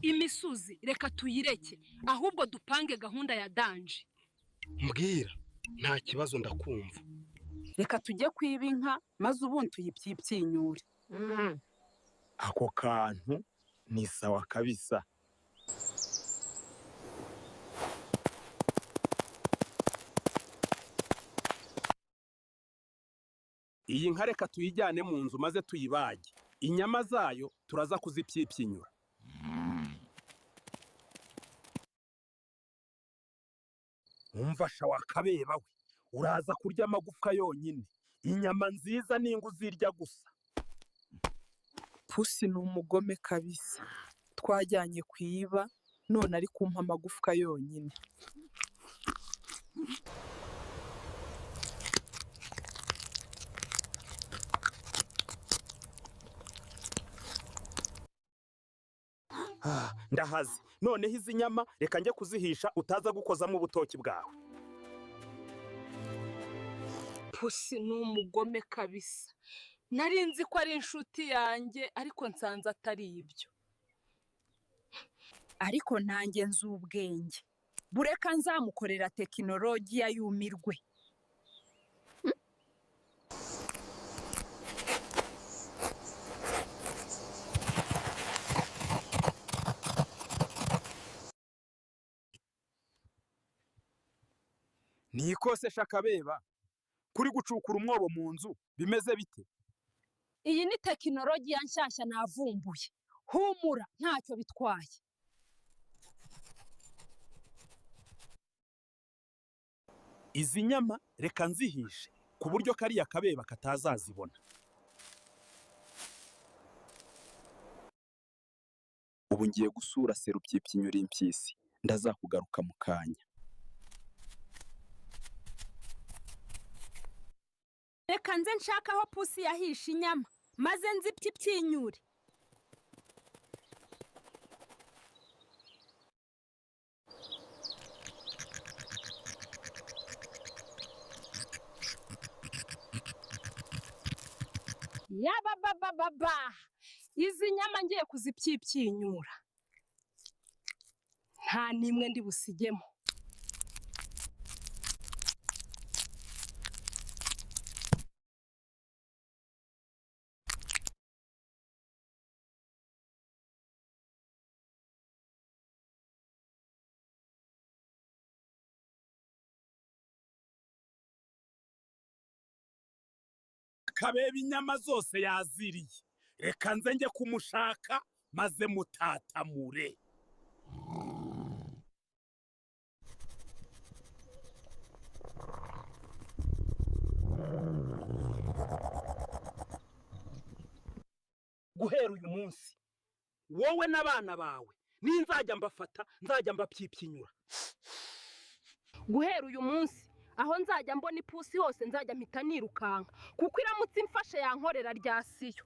Imisuzi reka tuyireke, ahubwo dupange gahunda ya danger. Mbwira, nta kibazo, ndakumva. Reka tujye kwiba inka, maze ubundi tuyipyipyinyure. Ako kantu ni sawa kabisa. Iyi nka reka tuyijyane mu nzu maze tuyibage, inyama zayo turaza kuzipyipyinyura. Umva sha wakabeba we, uraza kurya amagufwa yonyine, inyama nziza ningo uzirya gusa. Pusi ni umugome kabisa. Twajyanye kwiba none ari kumpa amagufwa yonyine. Ah, ndahaze. Noneho izi nyama reka njye kuzihisha, utaza gukozamo ubutoki bwawe. Pusi ni umugome kabisa. Nari nzi ko ari inshuti yanjye, ariko nsanze atari ibyo. Ariko nanjye nzi ubwenge. Bureka nzamukorera tekinolojiya yumirwe. Nikose shakabeba, kuri gucukura umwobo mu nzu bimeze bite? Iyi ni tekinolojiya nshyashya navumbuye. Humura ntacyo bitwaye. Izi nyama reka nzihishe ku buryo kariya kabeba katazazibona. Ubu ngiye gusura Serupyipyinyura impyisi, ndazakugaruka mu kanya. Reka nze nshaka aho pusi yahishe inyama, maze nzipyipyinyure. Yababababa! Izi nyama ngiye kuzipyipyinyura, nta n'imwe ndi busigemo. Kabeba inyama zose yaziriye, reka nze njye kumushaka maze mutatamure. Guhera uyu munsi wowe n'abana bawe ninzajya mbafata nzajya mbapyipyinyura. Guhera uyu munsi aho nzajya mbona ipusi hose nzajya mpita nirukanka, kuko iramutse imfashe yankorera rya siyo.